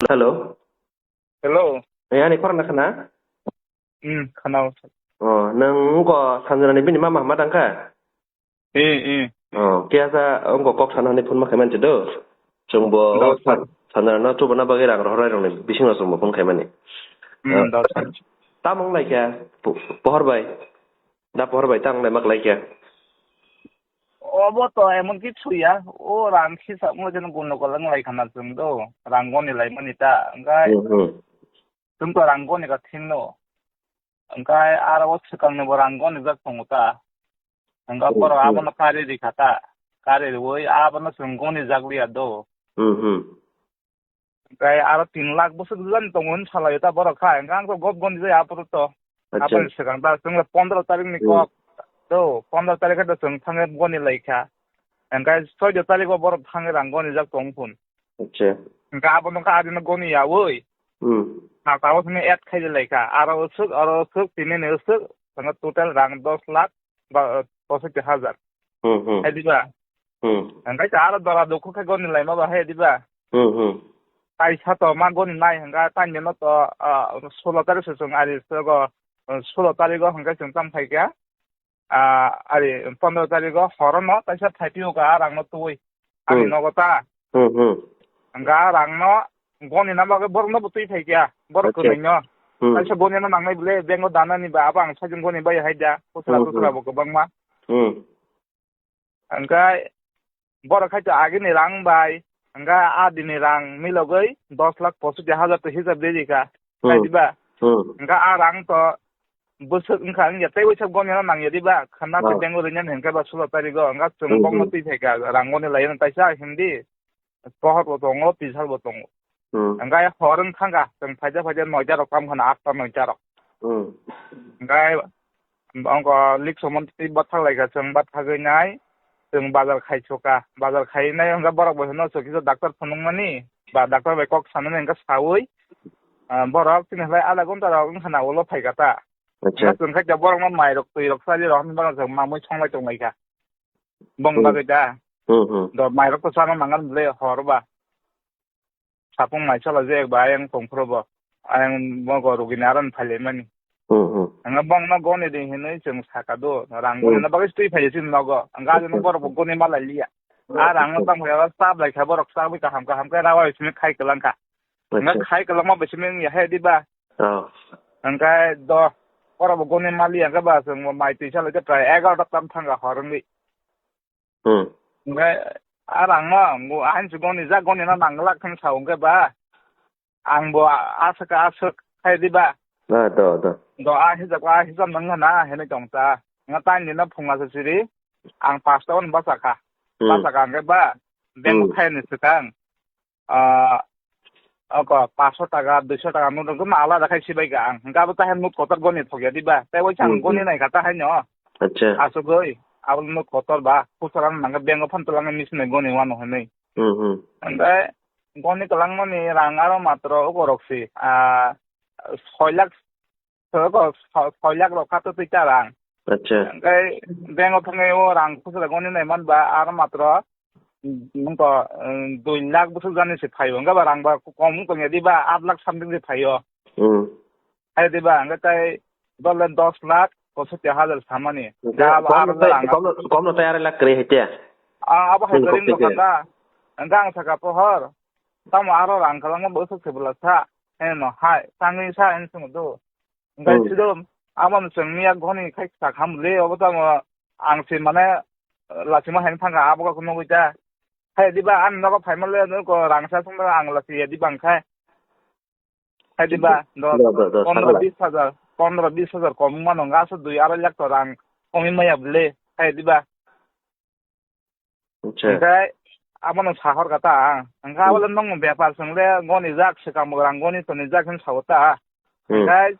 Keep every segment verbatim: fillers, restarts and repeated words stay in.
Hello. Hello. Eh, ani khorang na khana? Hmm, khana. Oh, nang ko Sanjana ni bini mama ma dang kha? Eh, eh. Oh, kya sa ongko kok sana ni phone ma khaimani do. Chungbo Sanjana no chuba na bagwi rang rohor rong ni bising no chungbo phone khaimani. Hmm, da. Tamung lai kya? Pohor bai. Da pohor bai tang lai mak lai kya? Obo to emon kichu ya, o rang kisa mo jeno gundogol wng lai khana chwng do, rang goni lai mani ta, hwnkhe Hmm, hmm. Chwng to rang goni kha thik no, hwnkhe aro o swkang ni bo rang goni jak tongo ta, hwnkhe Hmm, borok hmm. Abono kari ri kha ta, kari riwi abono chwng goni jak liya do. Hmm, hmm. Hwnkhe aro tin lakh bwswk jani tongo hinwi salaio ta borok kha, hwnkhe ang khe gob goni jaya aphuru to. Acha. Aboni swkang ta chwng le pondro tarik ni Hmm. Kok. To, pondro tarik khe to chwng thangwi goni lai kha. Hwnkhe soido tarik o borok thangwi rang goni jak tong phun. Acha. Hwnkhe abono kha adino goni yaui. Hmm. Saka o sini add khai lai kha. Aro usuk, aro usuk, tini ni usuk, hwnkhe total rang dos lakh ba, posotti hajar. Hmm, hmm. Hai diba? Hmm. Hwnkhe ta aro dora dukhu khe goni laima ba hai diba? Hmm, hmm. Kaisa to ma goni nai hwnkha, taini no to, ah, sulo tarik se chwng ari sogo, ah, sulo tarik o hwnkhe chwng tam phaikha, ah, ari pondro tarik o horo no kaisa phaiphio ka rang no twi. Ani Hmm. Nogo ta. Hmm, hmm. Hwnkha rang no goni na bagwi borok no bo twi phaikha, borok Acha. Kwrwino. Hmm. Kaisa goni no nangnai bwle, bank o danani ba abo ang sajwk goni bai hai da, kusra Hmm, kusra hmm. Bo kwbangma. Hmm. Hwnkhe borok khai to agini rang bai, hwnkhe a dini rang milogwi dos lakh posotti hajar to hisab de rikha. Hmm. Khai diba? Hmm. Hwnkhe a rang to bwswk wngkha wngya tei waisa goni no nangya diba? Khana khe Ah. Bank o rinani hwnkhe ba sulo tarik o, hwnkhe chwng Hmm, bokno hmm. Twi phaikha rang goni laino taisa hindi. Pohor bo tongo, pisal bo tongo. Hmm. Hwnkhe hor wng thangkha, chwng phaija phaija noita rok kam khana, atta noita rok. Hmm. Hwnkhe ongko likso montri bathak laikha, chwng bathagwi nai, chwng bazar khai soka. Bazar khai nai hwnkhe borok bo hino chwng kisa doctor phunukmani, ba doctor bai kok sanani hwnkhe saui, ah, borok chini halai adha ghonta rok wng khana ulo phaikha ta. Acha. Hwnkhe chwng khe borokno mairok twirok chali rok hwnwi bono chwng mamwi songlai tonglaikha. Bong Hmm. Bagwi da. Hmm, hmm. Do mairok to chana nangan bwle hor ba. Sapung mai sala je ba ayang tongphuru bo. Ayang mogo rugini aron phailaimani. Hmm, hmm. Anga bong no goni de hinwi chwng saka do. Rang Hmm. Goni na bagwi twi phaiya chini nogo. Anga ajano Acha. Borok bo goni malai liya. Acha. A rang no tang phaiya chap lai kha borok chabwi kaham kaham khe rawa simi khai kwlang kha. Anga Acha. Khai kwlangma bai simi wngya hai diba? Oh. Hwnkhe do, borok bo goni mali hwnkhe ba chwng bo mai twi salai khe prai egarota tam thangkha hor wngwi. Hmm. Hwnkhe a rang no, bo ahin se goni jak goni no nang glak khe sa hwnkhe ba, ang bo a-, aswk aswk khai di ba. Ah, do, do. Do a hijab, a hijab nang na hinwi tong ta. Nga taini no phunga se siri, ang pasta on basa kha. Hmm. Basa kha hwnkhe ba, bank Hmm. Khai ni swkang. Ah, oko paanch sho taka, dui sho taka note rok ma alada khai sibai ka ang. Hwnkhe abo tahai note kotor goni thokya diba? Tei waisa ang Hmm, goni hmm. Naikha tahai no. Acha. Asugwi, abo note kotor ba, khusra no nangkhe bank o phano twlangwi machine bai goni wano hinwi. Hmm, hmm. Hwnkhe goni kwlangmani rang aro matro oko rok si, ah, soi lakh Soi ko, soi, soi lakh rok kha to twi ta rang. Acha. Hwnkhe bank o thangwi o rang khusra goni nai man ba, aro matro, mm, nung to, mm, dui lakh bwswk jani se phaio. Hwnkhe ba rang ba kom wng tongya di ba, aat lakh something se phaio. Hmm. Hai di ba, hwnkhe tai dole dos lakh posotti hajar samani. Hwnkhe da abo kom aro no tai, rang kom no, kom no tai arai lakh kwrwi hai te. Ah, abo hai Hmm, kwrwi kok wngkha te. Da. Hwnkhe ang sakha pohor, tamo aro rang kwlangma bwswk se bwla sa. Heno hai, tangwi sa, heno swngdo. Hwnkhe Hmm. Sido, amo no chwng miya goni khai kisa khamle, obo tamo ang se mane, lachima hai thangkha, abo khe nugwi ta. Hai diba, ani nogo phaima le, nugo rang sa thangma ang lachiya diba ang khai. Hai diba, do, Do, do, do, pondro sagla. Bis hajar, pondro bis hajar kom wngmano, wngkha aswk dui arai lakh to rang komwi maya bwle, hai diba. Acha. Hwnkhe abono sahor kha ta ang. Hwnkhe Hmm. Abole nongno bepar chwng le goni jak, swkang bo rang goni toni jak hinwi sao ta. Hmm. Hwnkhe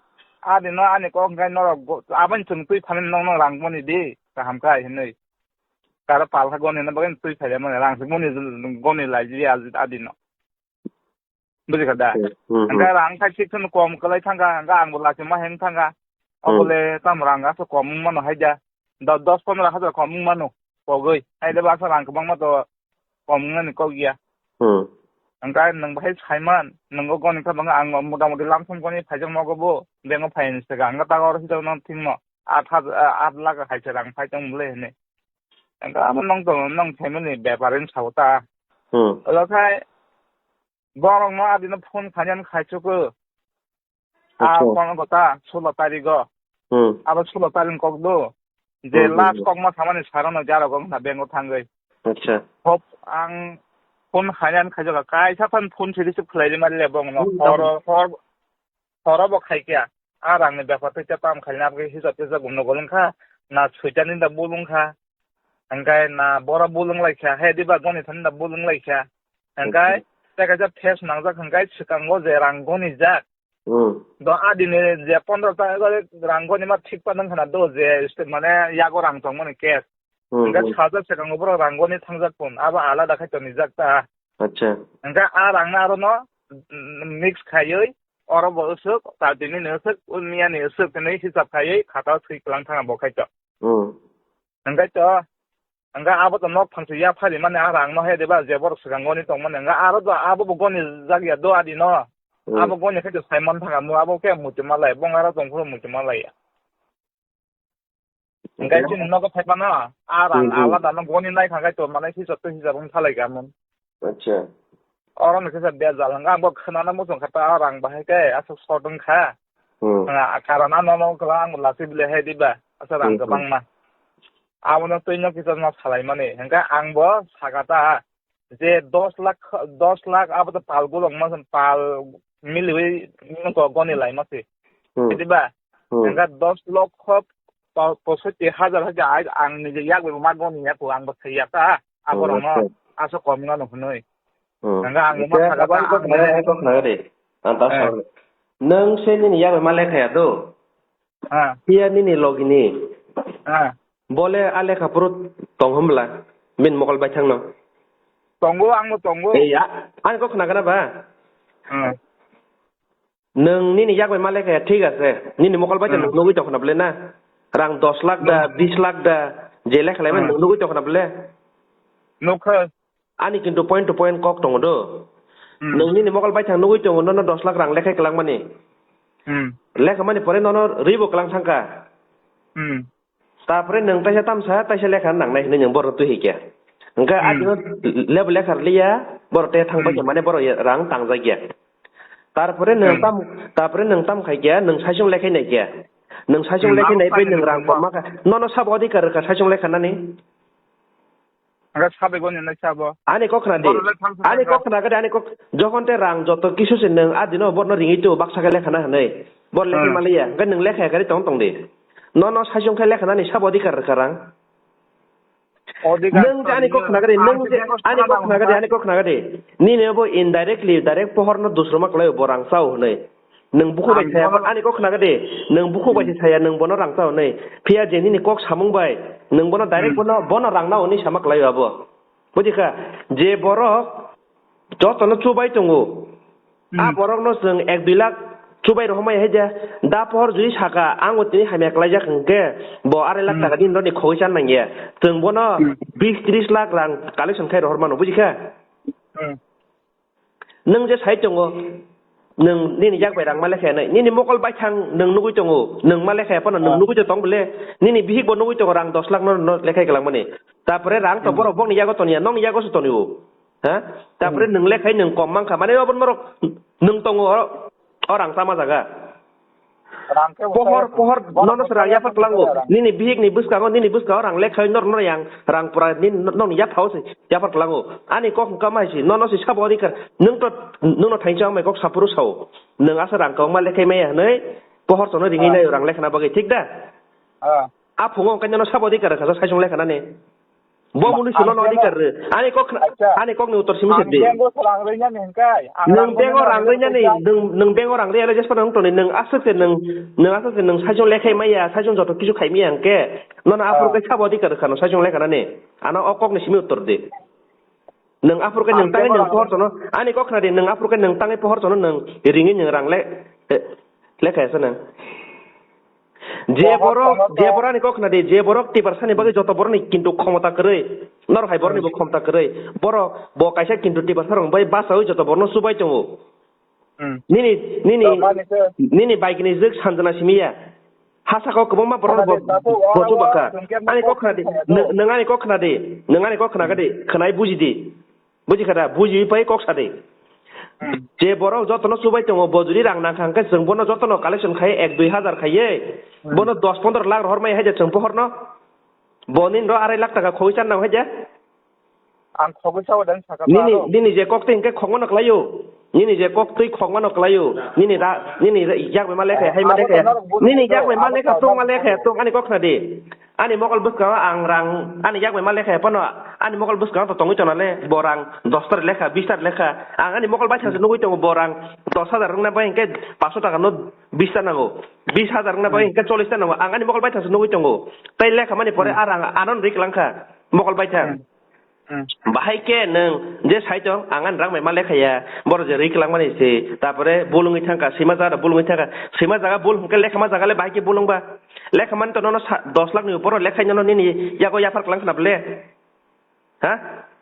adino ani kok hwnkhe norok go-, aboni chwng twi phano nongno rang goni di, kaham kha hinwi. Karo palkha goni no bagwi twi phaiya mani rang se goni, goni lai di adino. Bujikha da? Hmm, hmm, hmm. Hwnkhe rang khai sik kheno kom kwlai thangkha, hwnkhe ang bo lachima heng thangkha. Hmm. Obole tamo rang aswk kom wng mano hai da. Do-, dos pondro hajar kom wng mano kogwi. Hai da bwsa rang kwbangma to kom wngnani kok ya. Hmm. Hwnkhe nwng bahai saiman, nwng o goni kha bangkha ang motamoti lamsong goni phaijak nogo bo, bank o phaiyani swkang, hwnkhe tago oro hita nang thwngno aat haj-, aat lakh hai se rang phai tong bwle hinwi. Hwnkhe abo nwng tong, nwng family bepar hinwi sao ta. Hmm. Olo khai borokno adino phone khainani khaichugo. A Acha. Kono kota sulo tarigo. Hmm. Abo sulo tarik kok do. Je Hmm, hmm, last hmm. Kok ma samani sarano jaro gong na bengo thangoi. Acha. Hop ang phone khainani khaijaga kaisa phan phone se receive khlai ri mali le bong no. Hmm, Horo, hmm. Hor, horo bo khai kya. A rang ni bepar tei tam khaina abo hisab tesa gumno golong kha. Na suitani da bulung kha. Hwnkhe na bora bulung lai kha. He diba goni thani da bulung lai kha. Hwnkhe Acha. Tei kaisa phase nangjak hwnkhe swkango je rang goni jak. Hmm. Do adini je pondro ta rang goni ma thik pa nang khana do je mane yago rang tongmani case. Hmm, Hwnkhe hmm. Sajak swkango borok rang goni thangjak pun, abo alada khai tonijak ta. Acha. Hwnkhe a rangno arono, mm, mix khaiwi oro bo usuk, tatini ni usuk, miya ni usuk hinwi hisab khaiwi khatao swi kwlang thangna bo khai to. Hmm. Hwnkhe to, hwnkhe abo to nok phangso yaphari mani a rangno he diba je borok swkang goni tongmani, hwnkhe aro do abo bo goni jak ya do adino. Hmm. Abo goni khai to Simon thangamo abo khe muchung malai, bongaro tongphuru muchung malai ya. Hwnkhe Acha. Chini nogo phaiphano, a rang Hmm, hmm. Alada no goni nai kha khe to mane hisab to hisab wng thalai kha mun. Acha. Oro ni kisa bejal hwnkhe ang bo khwnana muchung kha ta rang bahai khe aswk short wng kha. Hmm. Ah, karon ano no kwbang ang bo lachi bile hai diba. Asa rang Hmm, hmm. Kwbangma. Abono twi no kisa no salai mani. Hwnkhe ang bo saka ta je dos lakh, dos lakh abo to pal gulong ma pal miliwi nungko goni lai ma se. Hmm. Diba? Hmm. Hwnkhe dos lokho po-, posotti hajar hai ang nije yak bai ma goni ya ko ang bo sai ya ta. Abo Hmm, rok no acha. Asa kom no hwnwi. Hmm. Hwnkhe ang Hwnkhe ma saka ta abang kok ang nai, ai kok nai de. Ang ta Eh. Sa. Nang se nini yak bai ma lekha ya do. Ah. Phiya nini logini. Ah. Bole a lekha phuru tong hwnbwla? Bini mokol baithangno. Tongo, ang bo tongo. Ei, a-, ani kok khna gana ba? Hmm. Nwng nini yak bai ma lekha ya, thik ase. Nini mokol baithang Hmm. Nwng nugwi tong khna bwle na? Rang dos lakh da, Hmm. Bis lakh da, je lekha laimani Hmm. Nwng nugwi tong khna bwle? Nukha. Ani kintu point to point kok tongo do. Hmm. Nwng nini mokol baithang nugwi tongo, nono dos lakh rang lekhai kwlangmani. Hmm. Lekhamani pore nono ribo kwlang thangkha. Hmm. Tapore nwng taisa tamsa, taisa lekha nangnai hinwi nwng borokno twi hai khe. Hwnkhe Hmm. Adino lebo lekha rwliya, borok te thang Hmm. Paikha mane borok rang tangjak ya. Tarpore nwng Hmm. Tam, tarpore nwng tam khai khe, nwng saichung lekhai nai khe. Nwng saichung Hmm. Lekhai nai bai nwng rang komma kha. Nono sabo adhikar rwkha saichung lekha nani? Aga sabe goni nai sabo. Ani kok khna di. Borok le thang thang Ani thang. Kok khna gadi, ani kok jokhon te rang joto kisu se nwng adino borno ringwi tu baksa khe lekha na hwnwi. Bor lekha Hmm. Maliya, hwnkhe nwng lekha ya gari tong tong di. Nono saichung khe lekha nani sabo adhikar rwkha rang? Odhikar Nwng je ani kok khna gadi, nwng je ani kok khna gadi, ani kok khna gadi. Nini bo indirectly direct pohor no dusroma kwlai bo rang chao hwnwi. Nwng bukhuk bai Ang saya, bono ani kok khna gadi, nwng bukhuk bai Hmm. Saya, nwng bono rang chao hwnwi. Phiya je nini kok samung bai, nwng bono direct Hmm. Bono, bono rang nao hwnwi sama kwlai abo. Buji kha, je borok jotono chubai tongo, Hmm. A borokno chwng ek dui lakh chubai rohormaya hai de, da pohor jui saka, ang o tini hamya kwlaijak hwnkhe, bo arai lakh Hmm. Taka din roni khogwi chan nangya. Chwng bono Hmm. Bis tris lakh rang collection khai rohor mano, buji kha? Hmm. Nwng je sai tongo, nwng nini yak bai rang ma lekha nai, nini mokol baithang nwng nugwi tongo, nwng ma lekha phano nwng Ah. Nugwi tong bole, nini bihik bo nugwi tongo rang dos lakh no, no lekhai kwlangmani. Tapore rang to Hmm. Borok bokni yago tonya, nokni yago se tonio. Ha? Tapore Hmm. Nwng lekhai nwng kom mankha, mane obo norok nwng tongo o, o rang tama jaga. Rang khe Pohor, usai pohor, bono nono se rang usai yapar khe kwlango. Usai rang. Nini bihik ni bwskango, nini bwskango rang lekhai nor, nor yang rang pura ni nokni yaphao se yapar kwlango. Ani kok hwnkha mai se, nono se sabo adhikar. Nwng to, nwng no thainsa mai kok sapuru sao. Nwng asa rang kwbangma lekhai maya hwnwi pohor tono ringwi Ah. Naio rang lekhana bagwi, thik da? Ah. A phungo hwnkhe nono sabo adhikar rwkha, saichung lekha nani. Bo Ma-, munu sino ang no adhikar rw. Ani kok khna-, acha. Ani kok ni uttor simi se Ang de. Bank o rang rwinani hwnkhe, ang Nwng rang bank o rwinani rang rwinani, hwnkhe. Nwng, nwng bank o rang rwya le jespa nwng toni, nwng aswk se nwng, nwng aswk se nwng saichung lekhai maya, saichung joto kisu khai maya hwnkhe, nono aphuru Ah. Khe sabo adhikar rwkha no saichung lekha nani. Ano o kok ni simi uttor de. Nwng aphuru khe nwng Ang tangwi bank o nwng rang pohor tono, ani kok khna de, nwng aphuru khe nwng tangwi pohor tono nwng ringwi nwng rang le, eh, lekha ya se nwng. Je borok, je borok ani kok khna di, je borok Tiprasani bagwi joto borokni kintu khomota kwrwi, norok hai borokni bo khomota kwrwi, borok bo kaisa kintu Tiprasarokni bai bachaui joto borokno chubai tongo. Hmm. Nini, nini, Tama ni se. Nini bike ni jwk sanjana simi ya. Ha saka o kwbangma borok Khna bo, di, tato, bo o, chuba o, kha. Chwng khe Ani kok kok khna di, khna di. Nwng, nwng ani kok khna di, nwng ani kok khna kha di, khwnai buji di. Buji kha da, buji pai kok sa di. Hmm. Je borok jotono chubai tongo, bo jodi rang nang kha, hwnkhe chwng bono jotono collection khai ek dui hazar khaiye, Hmm. Bono dos pondro lakh rohor mai hai de chwng pohorno. Bo nini ro arai lakh taka khogwi chan nang hai de. Ang khogwi sao dan saka Nini, baro. Nini je kok twi hwnkhe khogmano kwlaio. Nini je kok twi khogmano kwlaio. Nini ra, nini ra, yak bai ma lekha, hai ma Abo lekha. To norok buni Nini to, yak bai ma abo lekha, to tong ma norok lekha, buni. Tong ani kok khna di. Ani mokol bwskango ang rang, ani yak bai ma lekha phano, ani mokol bwskango to tongwi tongna le, bo rang dos tar lekha, bis tar lekha. Ang ani mokol bai thangsa nugwi tongo, bo rang dos hazar wngna bai hwnkhe paanch sho taka no bis ta nango. Bis hazar wngna bai hwnkhe chollish ta nango. Ang ani mokol bai thangsa nugwi tongo. Tai lekha mani pore Hmm. a rang anon rik langkha. Mokol bai thang. Hmm. Hmm. Bahai khe nwng je sai tong, ang ani rang bai ma lekha ya, borok je ri kwlangmani se, tarpore bulungwi thangkha, swima jaga bulungwi thangkha, swima jaga bul hwnkhe lekha ma jaga le bahai khe bulung ba, lekha mani to nono sa-, dos lakh ni upor o lekha nono nini yago yaphar kwlang khna bole, ha?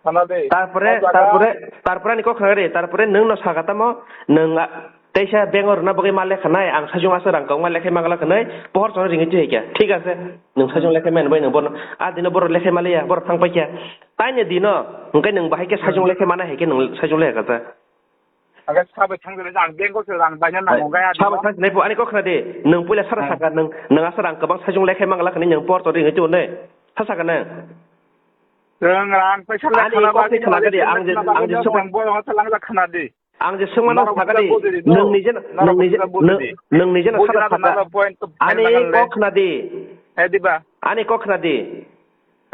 Khna de. Tarpore, O jaga tarpore, tarpore ani kok khna re, tarpore nwng no saka tamo, nwng a-, Teisa bank o rwna bagwi ma lekha nai, ang sajung asa rang kwbangma lekhai mangla khnai, pohor chwng ringwi twi hai khe. Thik ase, nwng sajung lekhai mani bai nwng bono, a dino borok lekhai maliya, borok thang paikha. Taini dino, hwnkhe nwng bahai khe sajung lekhai mana hai khe nwng sajung lekha kha ta. Hwnkhe sabai thang jani, ang bank o se rang baina nango, hwnkhe a dino. Sabai thang jani pho, ani kok khna di, nwng puila sara saka, nwng, nwng asa rang kwbang sajung lekhai mangla khnai, nwng pohor chwng ringwi twi nai. Sa saka nwng. Nwng rang paisa Ani lekha na kok bagwi, khna di, ani ang je, khna ang je bagwi sumai. Nwng bono sa langla khna di. Ang je swngmano Norok sakha di, buji di, nwng no. Nije, Norok nwng nije, buji di. Nwng nije no Buji saka na saka. Nalo point to Ani fail kok khna di. He diba? Ani kok khna di.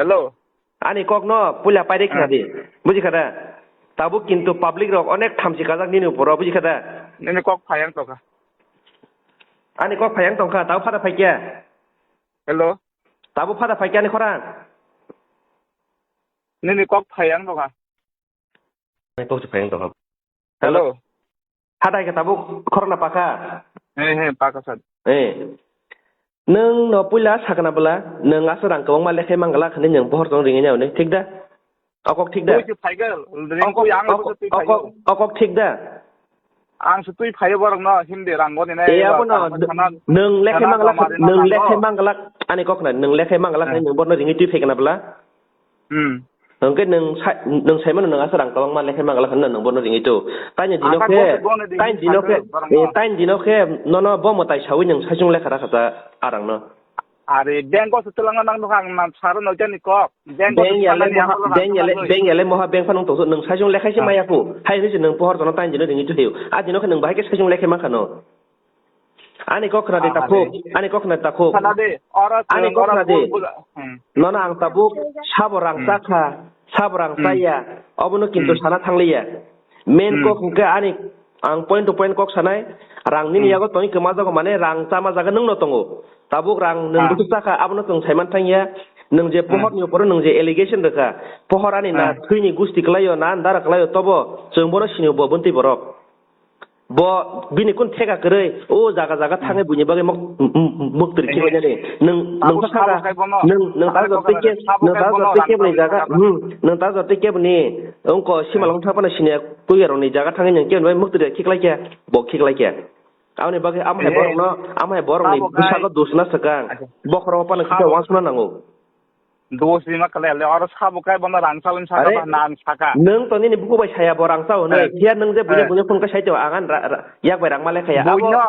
Hello. Ani kok no puila paide khna di. Hmm. Buji kha da? Tabuk kintu public rok onek thamchi kajak nini upor o, buji kha da? Nini kok phayang tokha. Ani kok phayang tongkha, tabuk phada phaikya. Hello. Tabuk phada phaikya ani khorang. Nini kok phayang tokha. Kok se phai wng tongkha. Hello. Hello. Hatai khe tabuk khorokna pakha. He, he, pakha sir. Eh. Nwng no puila sakna bwla, nwng aswk rang kwbangma lekhai mangla khani nwng pohor tong ringwi nai hwnwi, thik da? Okok thik da? Twi se phaigal, ring Okok, twi ang okok, twi phaigal. Okok, okok thik da? Ang se twi phaio borok no, hindi rang goni nai. Eya bono, nwng lekhai mangla, nwng lekhai mangla, ani kok nai, nwng lekhai mangla khani nwng borno ringwi twi phaikna bwla? Hmm. Hwnkhe nwng sai, nwng saimano nwng aswk rang kwbangma lekhai mangla hwnna nwng bono ringwi tong. Taini dino khe, taini dino khe, eh, taini dino khe nono bo mwtai sawi nwng saichung lekha rakha ta arang no. Are bank o se twlangna nang nukha ang nam saro noitani kok. Bank o se Bank yale thangani moha, aphulo nang bank yale, thangwi. Bank yale moha bank phano tongthok nwng saichung lekhai se Ah. maya phu. Hai hwnwi se nwng pohor jono taini dino ringwi tongthok. A dino khe nwng bahai khe saichung lekhai mankha no. Ani kok khna di takhuk, ani kok khna di takhuk. Khna di, oro Ani kok oro khna di. Bul bul. Hmm. Nono ang tabuk sabo rang Hmm. chakha, sabo rang Hmm. chaya, obono kintu Hmm. sana thangliya. Main Hmm. kok hwnkhe ani ang point to point kok sanai, rang nini Hmm. yago tongwi kwma jago mane rang chama jaga nwngno tongo. Tabuk rang nwng Ah. buchuk chakha, abono chwng saiman thangya. Nwng je Hmm. pohorni uporo nwng je allegation rwkha, pohor ani na Hmm. thwini gusti kwlaio, na andara kwlaio, tobo chwng bono sinio bo bwntwi borok. Bo bini kun theka kwrwi, o jaga jaga Hmm. thangwi buini bagwi mok-, m-, m-, mwktwrwi Ehe. khibainani. Nwng, nwng Abo sabo saka, kai bono. nwng, nwng Abo tara jotoi sabo ke, kai nwng tara bono jotoi rang kebni tangwi jaga, saka. Hmm, nwng tara jotoi kebni, wngko sima Hmm. long thapana siniya, kuyarokni jaga thangwi nwng kebni bai mwktwrwi khiklai khe, bo khiklai khe. Aboni bagwi amo hai Ehe. borokno, amo hai borokni Abo kai. bwskango dusna swkang. Acha. Bokhorok phano kisa Abo. wansukna nango. Dos rima kwlai le, oro sabo kai bono rang chawin saka Are, ba na ang saka. Nwng to nini buku bai saya bo rang chao hwnwi. Eh. Phiya nwng je buino Eh. buino phone khe sai to ang an ra, ra, yak bai rang ma le khaya. Abo Buino,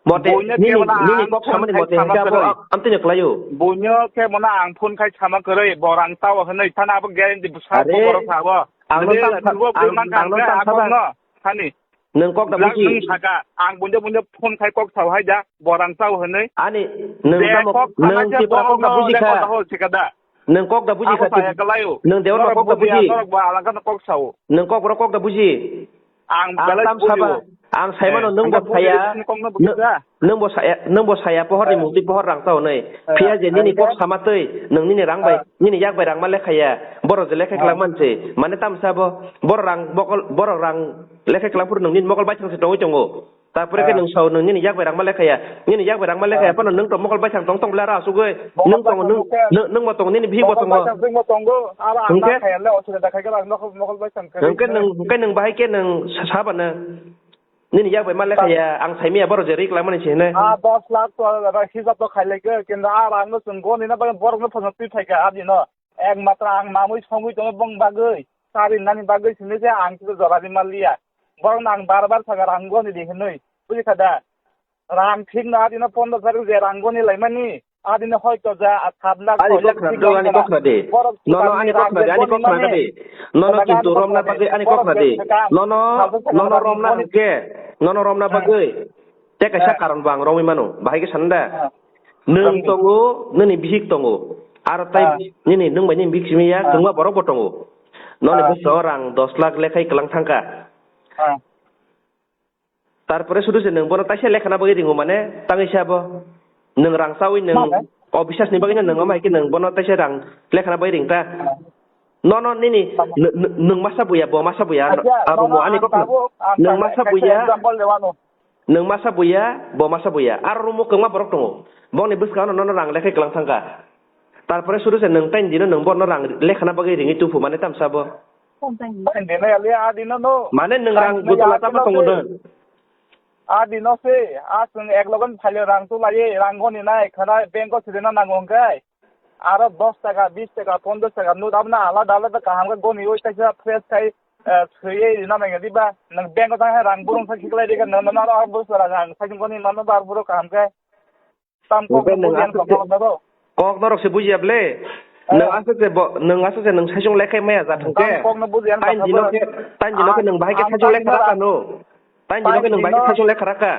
mote buino nini, khe bono nini ang kok phone samani khai mote sama hwnkhe abo kwrwi. Amtwino kwlaio. Buino khe bono ang phone khai sama kwrwi, bo rang chao hwnwi, phano abo guarantee bwsa Are, khoboro sabo. Ang no Nini tang sa-, lugo ang, bwrwi mankha ang no hwnkhe tang abo saba. No, hani. Nwng kok da Lang buji. Nwng saka, ang buino buino phone khai kok sao hai da, bo rang chao hwnwi. Ani, nwng Je tamo, kok sana nwng je Tipra borok kok da no buji record kha. Hol thika da. Nwng kok da buji Abo kha, saya Tip-, kalai o. Nwng Dewan Norok kok da buji, buji. Norok ba alangka no kok sao. Nwng kok borok kok da buji. Ang Ang belai tam buji saba, o. ang saimano Eh, nwng bo ang buji saya, ni kok no buji nwng, da. Nwng bo saya, nwng bo saya pohor ni Eh. Mungtwi pohor rang chao hwnwi. Eh, Phiya je nini eh, kok sama twi, nwng nini rang bai, Eh. nini yak bai rang ma lekha ya. Borok je lekha Eh. Kwlak man se. Mane tam sabo, borok rang, bokol, borok rang lekha kwlak phuru nwng nini mokol bai thang se tongwi tongo. Tapore khe nwng sao, nwng nini yak bai rangma lekha ya. Nini yak bai rangma lekha ya, phano nwng to mokol baisang tong tong bla ra asugwi. Nwng tongo, nwng, nwng, nwng bo tongo, nini bihik bo tongo. Mokol baisang nwng bo tongo, aro ang hwnkhe? Na khaya le osubida khai khe ang mokol, mokol baisang khe. Hwnkhe nwng, hwnkhe nwng bahai khe nwng sa-, saba nwng. Nini yak bai ma lekha ya, ang saimaya borok je rik langmani se hinwi. Ah, dos lakh to hisab to khai lai khe, kintu ah rang no chwng goni na bagwi borok no phano twi phai kha, ah dino. Ek matra ang mamui songwi tongo bong bagwi, sari nani bagwi sini se ang kisa jora di maliya. Borok no ang bar bar saka rang goni di hinwi, buji kha da? Rang thik no adino pondro tarik je rang goni laimani, adino hoito ja a sat lakh, ani soi lakh kokna thik do, ani kokna de. Nono ani kokna de, ani kokna de. Nono kintu romna bagwi ani kokna de. Nono, nono romna hwnkhe, nono romna bagwi. Te kaisa karon bo ang romwi mano, bahai khe sanda. Nwng tongo, nini bihik tongo. Aro tai nini nwng bai nini bihik simi ya, kwbangma borok bo tongo. Noni bwskango rang dos lakh lekhai kwlang thangkha. Tarpore sudu se nwng bono taisa lekhana bagwi ringo mane tangwi se abo. Nwng rang chawi nwng o bisas ni bagwi nwng omo hai khe nwng bono taisa rang lekhana bagwi ring ta. Nono nini nwng masa buya, bo masa buya, aro mo ani kok nwng masa buya. Nwng masa buya, bo masa buya, aro room o kwbangma borok tongo. Bongni bwskango nono rang lekhai kwlang thangkha. Tarpore suru se nwng taini dino nwng borno rang lekhana bagwi ringwi tuphu mane tamsa bo. Taini dino ya le a dino no. Mane nwng rang butula tamo tongo nwng. A dino se, a chwng ek logon phaile rang tu laiye, rang goni nai khana bank o sirina nango hwnkhe. Aro dos taka, bis taka, ponchash taka note abono alada alada kaham khe goniwi teisa fresh khai, eh, swiwi rina nangya diba? Nwng bank o thang hai rang burung sa khiklai rikha, nwng nono aro bwswra rang saichung goni mano bar buro kaham khe. Tam kok no bujiyan kok no do. Kok norok se bujiya ble. Nwng aswk se bo, nwng aswk se nwng saichung lekhai maya ja thung khe. Tam kok no bujiyan. Tain dino khe, tain dino khe nwng bahai khe saichung lekhara kha no. Tain dino khe nwng bahai khe saichung lekhara kha.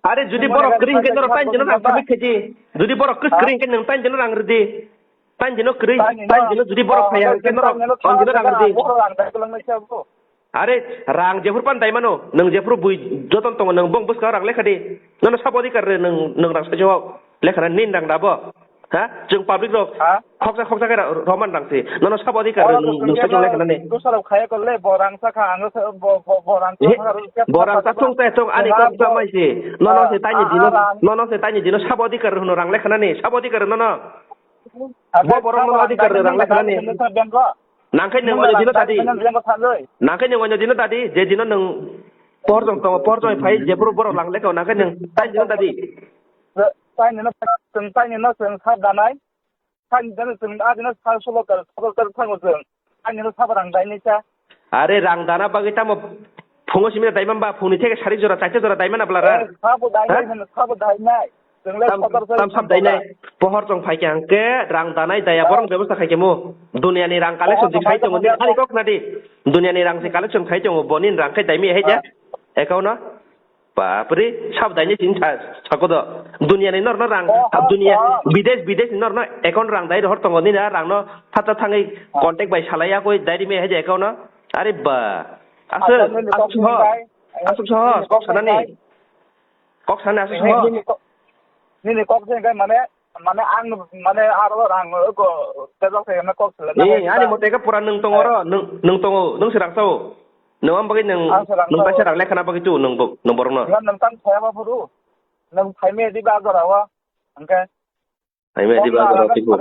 Are judi borok kwrwi hwnkhe norok tain dino rang submit khaidi. Judi borok kwrwi hwnkhe nwng tain dino rang rwdi. Tain dino kwrwi, tain dino judi borok phaiya hwnkhe norok tain dino rang rwdi. Are rang jephuru pan daimano, nwng jephuru bui joton tongo nwng bong bwskango rang lekhadi. Nono sabo adhikar rw nwng, nwng rang saichung lekhana nin rang dabo. Ha? Chwng public rok khoksa khoksa khe roman rang se. Nono sabo adhikar rw nwng, nwng saichung lekhanani. Dusarok khaya kole bo rang sakha ang bo, bo, bo rang sakha. Bo rang sa thung tai thung ani kok sa mai se. Nono se taini dino, nono se taini dino sabo adhikar rw hwno rang lekhanani. Sabo adhikar rw nono. Bo borok nono adhikar rw rang lekhanani. Nangkhe nwng oino dino tadi. Nangkhe nwng oino dino tadi, je dino nwng pohor jong tongo, pohor jong phai, jephuru borok lang lekha, nangkhe nwng tain dino tadi. Tain dino, chwng tain dino chwng sab danai. Tain dino chwng a dino sal solo kar, solo kar thango chwng. Tain dino sab rang dai nai cha. Are rang dana bagwi tamo phungo simi dai mamba, phungni theke sari jora, chaita jora dai mana bwlara? Sabo dai nai, sabo dai nai. Tam, tam sab dai nai. Pohor chong phai khe hwnkhe rang danai daya borok bebosta khai khe mo. Duniya ni rang collection se khai tongo, ani kok khna di. Duniya ni rang se collection khai tongo, boni rang khai dai mi hai ja. Account no. Bapre, sab dai nai sin sa, sako do. Duniya ni nor no rang, duniya, bidesh, bidesh ni nor no account rang dai rohor tongo, nini rang no thata thangwi contact bai salai ya koi dai ri mi hai ja account no. Are ba. Aswk, aswk so. Aswk so, kok sanani. Kok sana aswk. Nini kok, nini kok se hwnkhe mane, mane ang mane aro rang ko tejak se hwnkhe kok sele. Eh, ani mote ka pura nwng tongo ro, nwng, nwng tongo, nwng se rang sao. Nwng am bagwi nwng, nwng kaisa rang lekhana bagwi tu nwng bo, nwng borok no. Nwng nwng tang saya ba phuru. Nwng phaime di ba jora o. Hwnkhe. Hai me diba goro tiku.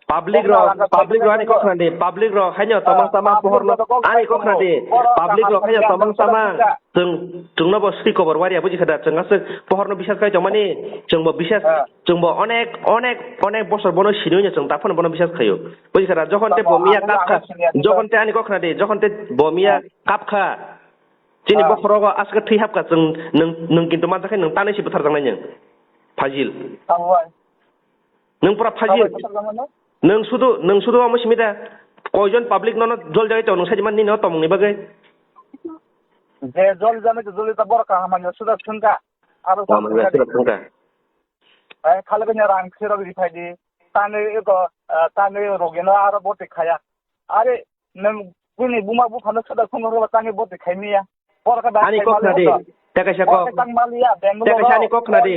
Public rok, public rok ani kok khna di, public rok haino tomang sama pohor no ani kok khna di, public rok haino tomang sama chwng, chwngno bo sri kobor waria buji khada chwng aswk pohor no bisas khai tongmani chwng bo bisas, chwng bo onek, onek, onek bosor bono sinwi no chwng taphano bono bisas khaio buji khada jokhon te bo miya kap kha, jokhon te ani kok khna di, jokhon te bo miya kap kha chini bokhorogo aswk thwi hap kha chwng nwng, nwng kintu mansa khe nwng tanwi si bwthar jaknai nwng. Fajil. Nwng pura phajil. Nwng sudu, nwng sudu omo simi da. Koijon public nono jol jagwi tongo nwng saimani nini o tomongni bagwi. Je jol jagwi to jol ta borok kaham manya suda thwngkha. Aro kaham manya suda thwngkha. Eh, khali kanya rang khirok ri phaidi. Tangwi eko, eh, tangwi rogeno aro boti khaya. Are nwng bini buma buphano sada khungo rola tangwi boti khaimiya. Ani kok khna di. Tekaisa kok. Tekaisa ani kok khna di.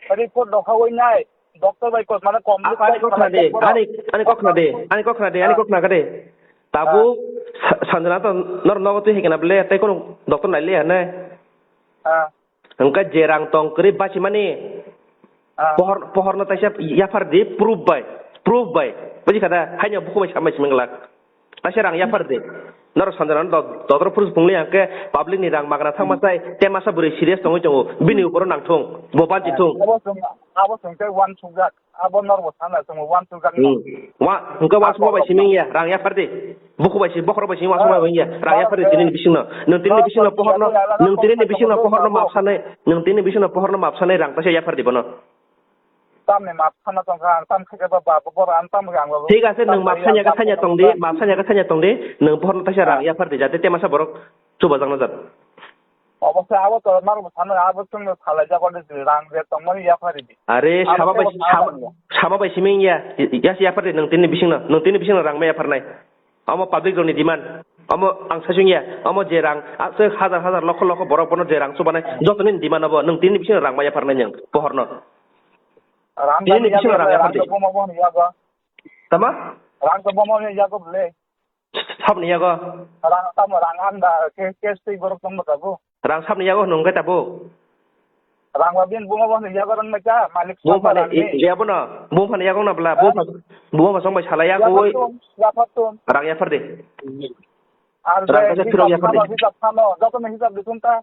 Report dokha oi nai. Doctor bai kok mane kom. Ani kok khna di. Ani, ani kok khna di. Ani kok khna di. Ani kok khna di. Tabuk sa-, Sanjana to nor nogo twi hai kana bele, tei kono doctor nai le hane. Ah. Hwnkhe je rang tong kwrwi bachimani, ah, pohor, pohorno taisa yaphar di, proof bai, proof bai. Buji kha da, haino bukhuk bai samai simi glak. Taisa rang yaphar di. Nor Sanjana do-, doctor proof phungli hwnkhe public ni rang magna thangma sai, te masa bwrwi serious tongwi tongo, bini uporo nangthung, bo banchi thung. Abo chwng, abo chwng tei uansukjak. Abo norbo sana chwng uansukjak no. Hmm. Wa, hwnkhe uansukma bai simi ya, rang yaphar di. Bukhuk bai si, bokhorok bai si, uansukma bai ya, rang yaphar di tini ni bisingno. Nwng tini ni bisingno pohorno, nwng tini ni bisingno pohorno map sanai, nwng tini ni bisingno pohorno map sanai rang taisa yaphar di bono. Tamni map sana tongkha, ang tam khaikhe ba, ba, bor ang tam ang. Thik ase, nwng map sanya khe sanya tong di, map sanya khe sanya tong di, nwng pohorno taisa rang yaphar di, jate te masa borok chubajakna jat. Obo khe abo to norok sano abo chwngno salai jago de rang je tongmani yaphari di. Are abo saba bai saba, saba bai simi ya, ya si yaphar di nwng tini bisingno, nwng tini bisingno rang ma yapharnai. Omo public rokni demand. Omo ang sasung ya, omo je rang, aswk hajar hajar lokho lokho borok bono je rang chubanai, jotoni demand obo, nwng tini bisingno rang ma yapharnai nwng pohorno. Rang tini bisingno rang yaphar di. Bomo bono yago. Tama? Rang to bomo yago bole. Sabni yago. Rang tamo rang anda ke, cash tei borok tongma tabuk. Rang sabni yago hwnwi wngkhe tabuk. Rang ba bini buma bo hwnwi yago rang naikha, malik. Buma phani yago no, buma phani yago na bla, buma phani song bai salai yago. Yago tun, yago tun. Rang yaphar di. Ar rang kaisa phirok yaphar di. Hisab khano, joto ni hisab di tun ta.